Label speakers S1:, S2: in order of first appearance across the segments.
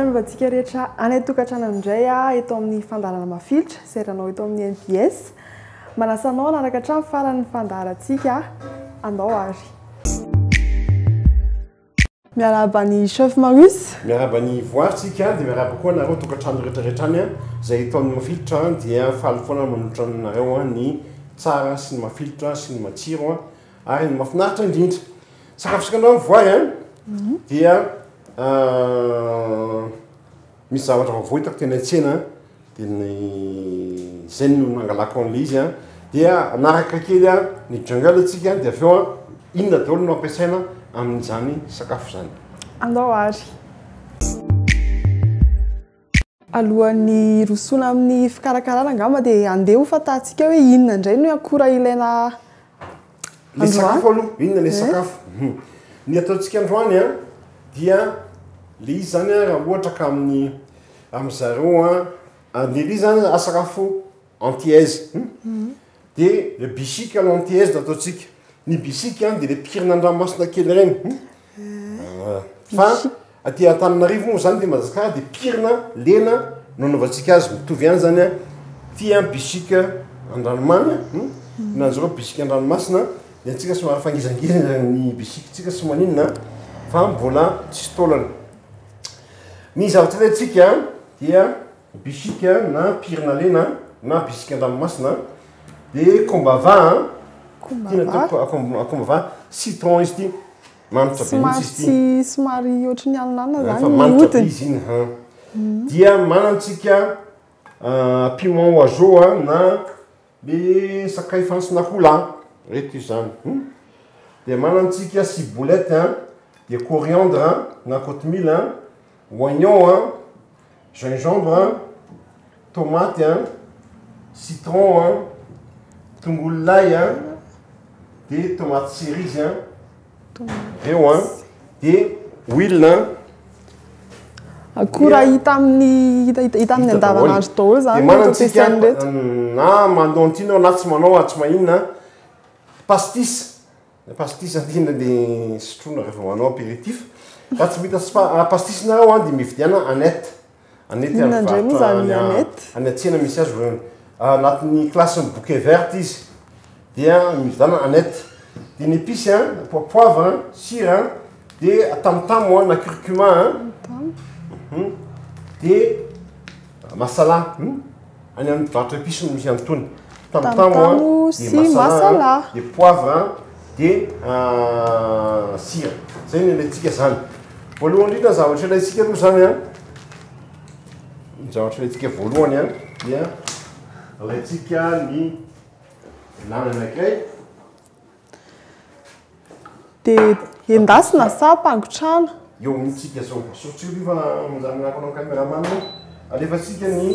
S1: Miarahaba antsika rehetra any an-tokantrano indray eto amin'ny fandaharana Mafilotra izay ranao eto amin'ny mbs. Manasa anao hanaraka hatramin'ny faran'ny fandaharantsika. Andao ary. Miarahaba an'i Chef Marius.
S2: Miarahaba an'i Voary tsika dia miarahaba koa anareo tokantrano rehetra rehetra any izay eto amin'ny Mafilotra dia faly foana manolotra anareo ny tsara sy ny mafilotra sy ny matsiro ary ny mahafinaritra indrindra. Sakafo isaka androany Voary an dia misy zavatra vaovao hitako teny an-tsena Dia ny izay no nangalako an'ilay izy an, dia hanaraka kely an ny jungle tsika dia avy eo an inona daholo no ampiasaina amin'izany sakafo izany.
S1: Andao ary. Alohan'ny hirosoana amin'ny fikarakarana angamba dia andeha ho fantatsika hoe inona indray no akora ilaina
S2: Le sakafo aloha, inona le sakafo? Ny ataontsika androany an dia le izy zany an raha ohatra ka amin'ny Amin zareo an, andeha ery zany a sakafo antillaise de le bisic à l'antillaise no ataontsika, ny bisic an de le pirina an-dranomasina kely ireny fa aty Antananarivo moa zany aty Madagasikara de pirina lena no anaovantsika azy, mitovy ihany zany an, ty an bisic an-dranomamy an, ny anjareo bisic an-dranomasina, ny antsika somary efa ngezangeza ny bisic-tsika tsy maninona fa mbola tsisy taolana. Ny zavatra ilaintsika dia bisika na pirina lena na bisika an-dranomasina, dia kombava, ity no ataoko kombava, citron izy ity, manitra be mihitsy izy
S1: ity. Somary ohatry ny alinalina
S2: zany ny manitra be izy iny han. Dia manantsika piment oiseau na le sakay fantson'akoho lahy, reto izy zany. Dia manantsika ciboulette an, dia coriandre an, na kotomila an, oignon an, gingembre an, tomaty an, citron an, tongolo lay an, dia tomaty cerise an, reo an, dia huile an.
S1: Akora hita amin'ny hita hita amin'ny andavanandro daholo zany
S2: ireto ampiasaina ireto. Na manao an'ity ianao na tsy manao tsy maninona. Pastis, pastis indrindra le sotroina rehefa manao apéritif. Raha tsy mahita spa- pastis nareo an de mividiana aneth. Aneth
S1: Inona indray moa
S2: mivarotra
S1: izany
S2: any
S1: aneth?
S2: any an-tsena misy azy ireo. Anatin'ny classe-n'ny bouquet verte izy. Dia mividiana aneth. De ny épice an, poivre an, sira an, de tamotamo an na curcuma an.
S1: Tamotamo.
S2: De masala. Any amin'ny mpivarotra épices no misy an'itony. Tamotamo
S1: sy masala.
S2: Dia poivre dia sira. Zay no ilaintsika zany. Voalohany indrindra ny zavatra ilaintsika aloha zany an, ny zavatra ilaintsika voalohany an dia alaintsika ny vilany anankiray.
S1: Dia endasina sa ampangotrahana?
S2: Eo amintsika zao. Asorontsika aloha fa manjary manakona ny cameraman eo. Alefantsika ny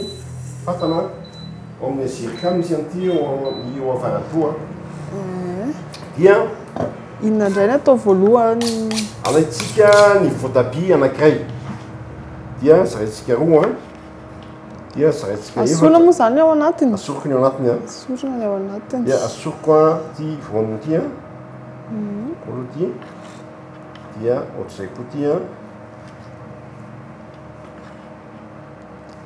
S2: fatana ao amin'ny jerrycan misy an'ity eo avaradoha. Dia
S1: Inona indray ny atao voalohany?
S2: Alaintsika ny voatabia anankiray. Dia zaraintsika roa. Dia zaraintsika efatra.
S1: Asorina moa izany ny ao anatiny?
S2: Asoriko ny ao anatiny an.
S1: Asorina ny ao anatiny.
S2: Dia asoriko an ity voany ity an. Voany ity. Dia ohatr'izay koa ity an.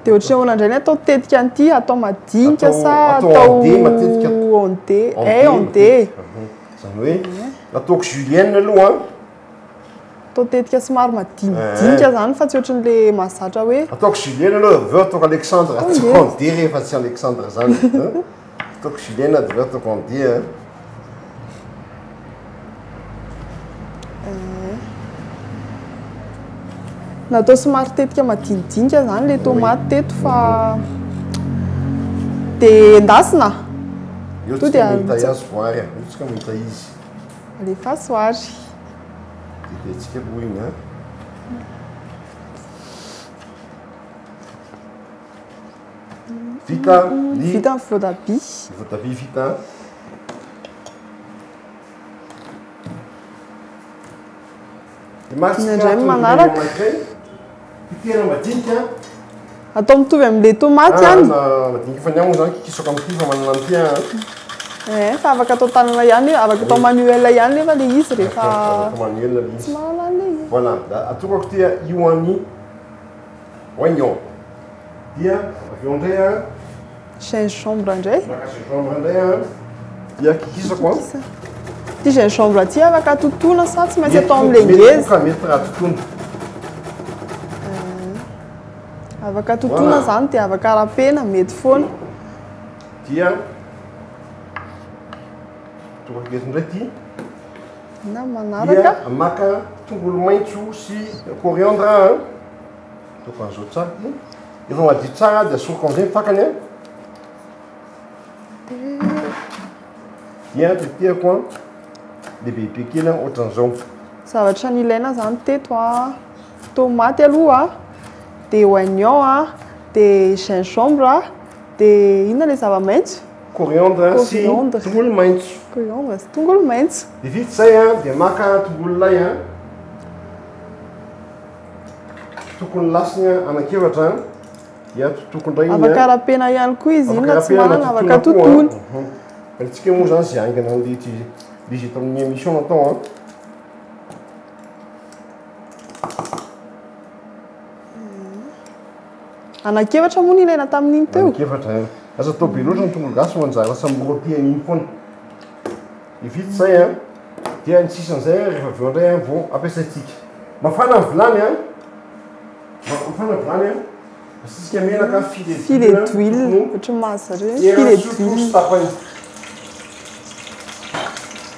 S1: Dia ohatry ny ahoana indray ny atao tetika an'ity? Atao madinika sa
S2: atao en dé matetika?
S1: En dé, eh en dé.
S2: Izany hoe ataoko julienne aloha an.
S1: Atao tetika somary madinidinika zany fa tsy ohatran'le mahazatra hoe.
S2: Ataoko julienne aloha avy eo ataoko Alexandre, ataoko en dé rehefa tsy Alexandre zany. Ataoko julienne avy eo ataoko en dé an.
S1: Natao somary tetika madinidinika zany le tomate teto fa de endasina.
S2: Eo tsika mahita azy voary, eo tsika mahita izy.
S1: Alefaso ary.
S2: Tetehintsika aloha iny an. Vita ny
S1: Vita ny voatabia.
S2: Ny voatabia vita.
S1: Inona indray ny manaraka?
S2: Tetehana madinika.
S1: Atao mitovy amin'ilay tomaty ihany.
S2: Ah, madinika fa ny ahy moa zany kikisako amin'ity fa manana an'ity aho.
S1: Eh, fa afaka atao tanana ihany, afaka atao manuel ihany nefa ilay izy rehefa
S2: Afaka atao manuel ilay izy.
S1: tsy mahalala ilay izy.
S2: Voilà, atokako ty io any. Oignon. Dia avy eo indray a.
S1: Gingembre indray.
S2: Maka gingembre indray a. Dia kikisako a.
S1: Ty gingembre ty afaka totoina sa tsy maintsy atao amin'ilay ngeza?
S2: Mety mety raha totoina.
S1: Afaka totoina zany dia afaka rapena, mety foana.
S2: Dia tonga eto indray ty.
S1: Na manaraka.
S2: Dia maka tongolo maitso sy coriandre a. Ataoko an'izao tsara ty. Efa madio tsara dia asoriko amin'izay ny fakany a. Dia tetehako a lehibebe kely a ohatran'izao.
S1: Zavatra nilaina zany teto a, tomaty aloha a, dia oignon a, dia gingembre a, dia inona ilay zava-maitso?
S2: Coriandre sy tongolo maitso.
S1: Coriandre sy tongolo maitso.
S2: Dia vita izay a, dia maka tongolo lay a. Tokony lasiny anankiefatra dia totoko indray iny.
S1: Afaka rapena ihany koa izy iny na tsy manana, afaka totoina.
S2: Antsika moa zany izay haingana an'ilay izy izy eto amin'ny émission natao an.
S1: Anankiefatra moa no ilaina tamin'iny teo.
S2: Anankiefatra. Aza atao be loatra ny tongolo gasy manjary lasa mirôty an'iny foana. Dia vita izay an, dia ny sisan'izay an rehefa avy eo indray an vao ampiasaintsika. Mafana ny vilany an, mafana ny vilany an, asiantsika menaka filet
S1: Filet d'huile, ohatry ny mahazatra hoe filet d'huile.
S2: sy tapany.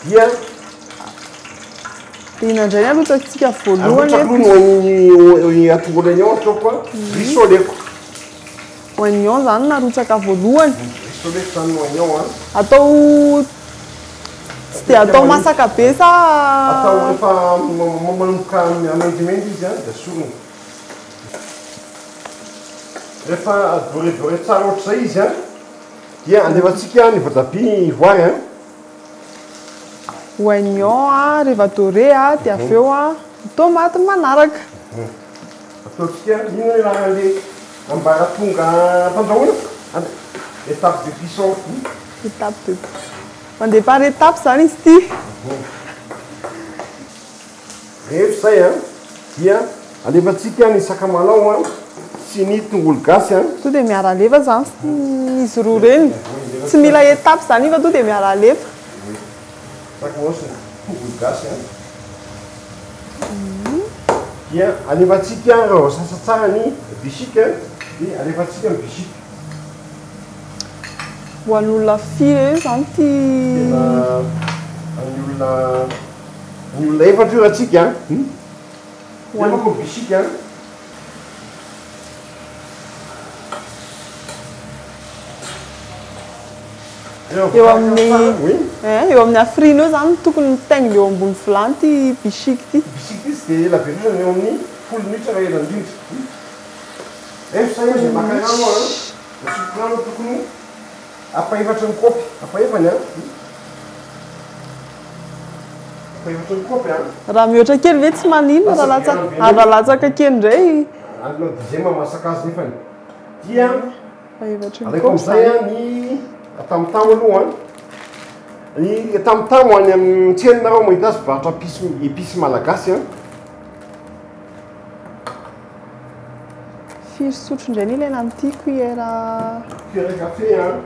S2: Dia
S1: Dia inona indray ny arotsakintsika voalohany
S2: arotsako aloha ny ny tongolo oignon ataoko an, rissoleko.
S1: Oignon zany no arotsaka voalohany.
S2: Rissoleko zany ny oignon an.
S1: Atao tsy dia atao masaka be sa?
S2: Atao rehefa manomboka maintimainty izy an dia asorina. Rehefa doré-doré tsara ohatr'izay izy an dia alefantsika ny voatabia ivoary an.
S1: Oignon an, rehefa doré an dia avy eo an tomaty manaraka.
S2: Ataontsika inona ny anaran'le ambaratonga ampandrahoina? Étape de cuisson.
S1: Étape de mandeha par étape zany izy ity.
S2: Rehefa izay an, dia alefantsika ny sakamalao an sy ny tongolo gasy an.
S1: To dia miara-alefa zany izy roa ireny. Tsy mila étape zany io fa to dia miara-alefa.
S2: Sakamalao sy ny tongolo gasy an. Dia alefantsika raha voasasa tsara ny bichic dia alefantsika ny bichic.
S1: Ho an'olona firy eo izany ity?
S2: Tena an'ny olona ny olona efatra io raha tsika an. Alefako ny bichic an.
S1: Eo amin'ny eo amin'ny hafiriana eo izany tokony mitaingina eo ambony vilany ity bichic ity.
S2: Bichic ity tsy dia ela be loatra, eo amin'ny 10 minitra raha ela indrindra. Rehefa izay dia maka rano an, asiako rano tokony ampahefatry ny kaopy, ampahefany an, ampahefatry ny kaopy an.
S1: Raha mihoatra kely ve tsy maninona raha latsaka, ary raha latsaka kely indray?
S2: Alina dixième mahamasaka azy nefany. Dia Alaiko amin'izay an ny tamotamo aloha an. Ny tamotamo any amin'ny tsena nareo mahita azy mpivarotra épice épice malagasy an.
S1: Firy sotro indray ny ilaina amin'ity cuillère
S2: Cuillère café an.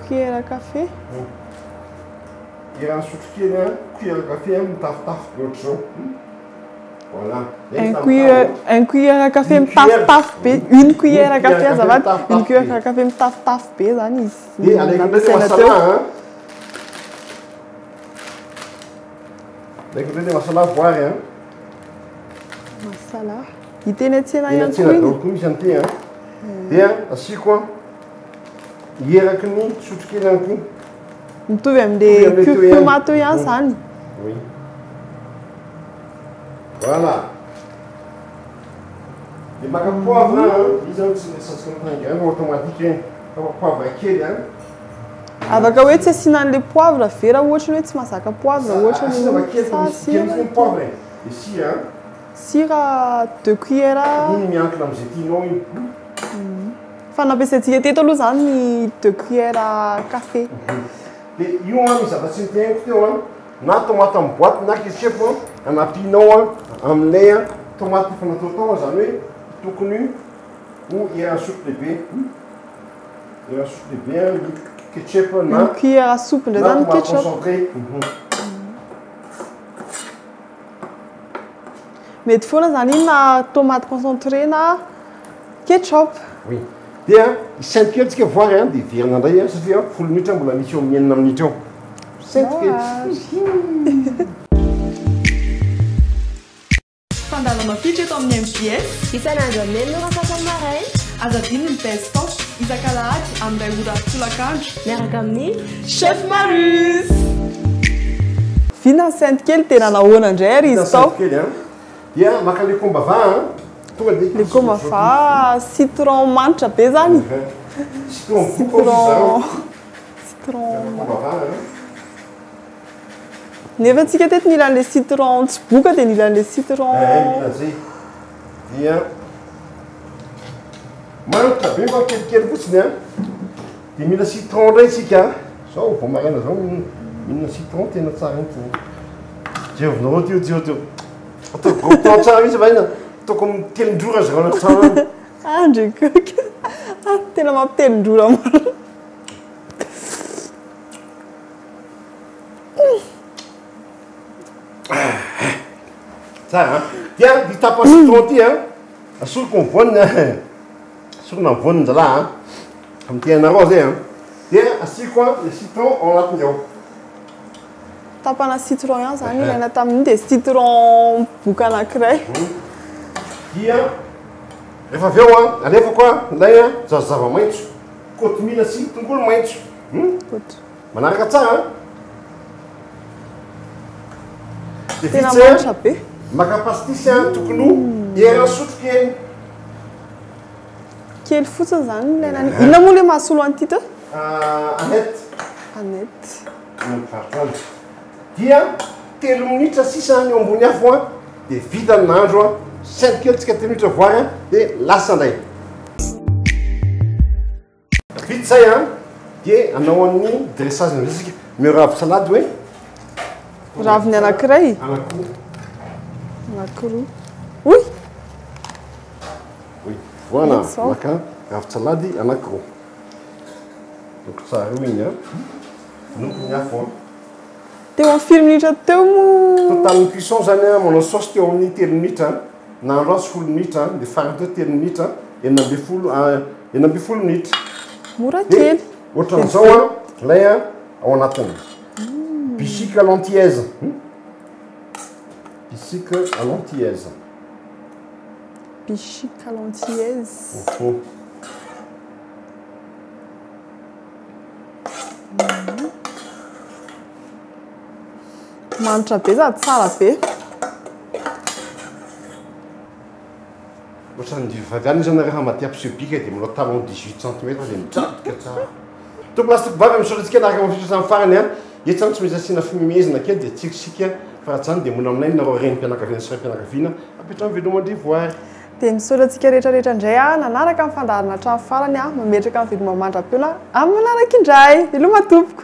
S1: Cuillère café.
S2: Eran'ny sotro kely an, cuillère café an mitafotafo be ohatr'izao. Voilà.
S1: Un cuillère, un cuillère à café mitafotafo be, une cuillère à café azafady, une cuillère à café mitafotafo be zany izy.
S2: Dia alaiko indray le masala an. Alaiko indray le masala voary an.
S1: Masala. Hita eny an-tsena
S2: Eny
S1: ihany
S2: an-tsena
S1: koa iny.
S2: daholo koa misy an'ity an. Dia asiako an eraky ny sotrokely ihany koa.
S1: Mitovy amin'ilay curcuma teo ihany izany.
S2: Oui. Voilà. Dia maka poivre an, izy zany tsy resatsika mitaingina fa automatique iny. Fa poivre kely an.
S1: Afaka hoe tsy asiana an'ilay poivre ve raha ohatra hoe tsy mahazaka poivre ohatra ny
S2: Asiana kely fa misy kely mihitsy ny poivre e. Dia sira an.
S1: Sira deux cuillères.
S2: Iny miankina amin'izay tianao iny.
S1: Fa nampiasaintsika teto aloha izany ny deux cuillères à café.
S2: Dia io an misy zavatra tsy noteneniko teo an, na tomate amin'ny boite na ketchup an, anampianao an amin'ilay an tomate efa natao tao an, izany hoe tokony Ho eran'ny sotro lehibe. Eran'ny sotro lehibe an, ny ketchup na
S1: Une cuillère à soupe indray
S2: na
S1: zany
S2: tomate
S1: ketchup.
S2: concentré.
S1: Mety foana zany iny na tomate concentré na ketchup.
S2: Oui. Dia hisainty kely tsika voary an, dia hiverina indray an, satria 10 minitra mbola misy eo amin'ny 6 minitra eo. Sainty kely.
S1: Fandalana mafilotra eto amin'ny MBS.
S3: Isan'andro amin'ny 6 ora sasany maraina.
S1: Aza adino ny best of isak'alahady amin'ny 1 ora tolakandro.
S3: Miaraka amin'ny
S1: Chef Marius. Vina ny sainty kely dia nanahoana indray ary izy tao?
S2: Sainty kely an. Dia maka le kombava an. Tonga dia
S1: Le kombava citron manitra be zany.
S2: Citron boka ozy zareo.
S1: Citron.
S2: Kombava an.
S1: Nefa tsika teto nila an'le citron tsy boka dia nila an'le citron.
S2: Eh, mila zay. Dia manitra be fa kelikely fotsiny an. Dia mila citron indray tsika. Zao vao maraina zao mihinana citron tena tsara mihitsy. Jerovinareo ty io ty io. Ataoko gros plan tsara mihitsy va ina. Ataoko mitelin-drora zareo anaty trano any.
S1: Andry koka. Ah, tena mampitelin-drora marina.
S2: Tsara an. Dia ny tapa citron ty an. Asoriko ny voaniny an. Asorina ny voaniny zalahy an. Amin'ny tenanareo zay an. Dia asiako an le citron ao anatiny ao.
S1: Tapana citron ihany zany ilaina tamin'iny dia citron boka anankiray.
S2: Dia rehefa avy eo an, alefako an ilay an zava-maitso, kotomila sy tongolo maitso. Manaraka tsara an. Dia
S1: Tena
S2: vita zay an.
S1: manitra be.
S2: Maka pastis an, tokony ho eran'ny sotro kely.
S1: Kely fotsiny zany no ilaina an'io. Inona moa ilay mahasolo an'ity teo?
S2: Aneth.
S1: Aneth.
S2: No mivarotra any. Dia 3 minitra sisa ny eo ambony afo an, dia vita ny nahandro an, sainty kely tsika 3 minitra voary an, dia lasa indray. Vita zay an, dia hanao an'ny dressage amin'izay tsika. Omeo ravin-tsalady hoe?
S1: Raviny anankiray.
S2: Anankiroa.
S1: Anankiroa. Oy!
S2: Oui, voilà,
S1: Mety zao.
S2: maka ravin-tsalady anankiroa. Loko tsara io iny an. Vonoiko ny afo an.
S1: Teo amin'ny firy minitra teo moa?
S2: Total cuisson zany an, manao sauce teo amin'ny 3 minitra an. Nahandro azy 10 minitra an, dia farany teo 3 minitra, 16 minitra.
S1: Mora
S2: Dia
S1: kely.
S2: ohatran'izao an, ilay an ao anatiny. Bichique à l'antillaise. Bichique à l'antillaise.
S1: Bichique à l'antillaise. Manitra be sady tsara be.
S2: Ohatran'ny vehivavy ihany izy rehefa mandeha hampiseho bika dia manao talon 18 centimètres dia mitsadika tsara. Tompoko lahy sy tompoko vavy, misaotra antsika naraka mafilotra hatramin'ny farany an. Eto izany tsy maintsy asiana fimehezana kely dia tsirisika fa raha tsy izany dia mbola aminay nareo renim-pianakaviana sy raim-pianakaviana apetrano veloma ndry voary.
S1: Dia misaotra antsika rehetrarehetra indray an, nanaraka ny fandaharana hatramin'ny farany an, mametraka ny veloma mandra-pihaona amin'ny manaraka indray. Veloma tompoko.